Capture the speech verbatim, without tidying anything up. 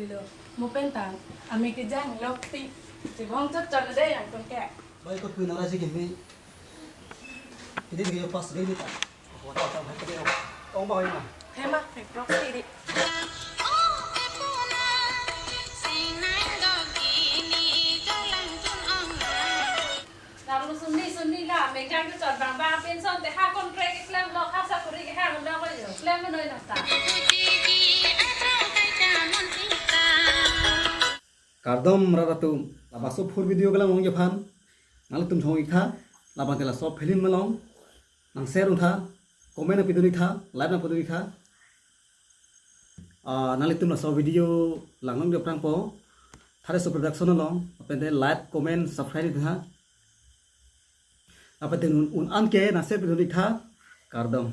Lo, mo pen tang, ami kejang lok ti, chibong chot chot de yang tong ke. Bai ko puna ra si kimi. Ini dia pas lagi ta. Ong ba ma. Hema, hema, proxy di. Lalu suni suni la, menjang ke chot bang bang, pension te ha contract klem lo, ha sakuri ke ha lo ko yo, klem noi na ta. Kardom rat atum, labangso full video kelang ong jephan, nanglitum chong-ik tha, labang te laso film malong, nang share un tha, comment nang pidun-ik tha, like nang pidun-ik tha. Ah, nanglitum laso video langnon ke prang po, Thareso Production along, lapen te like, comment, subscribe tha. Lapen te un, un an ke nang share pidun-ik tha, kardom.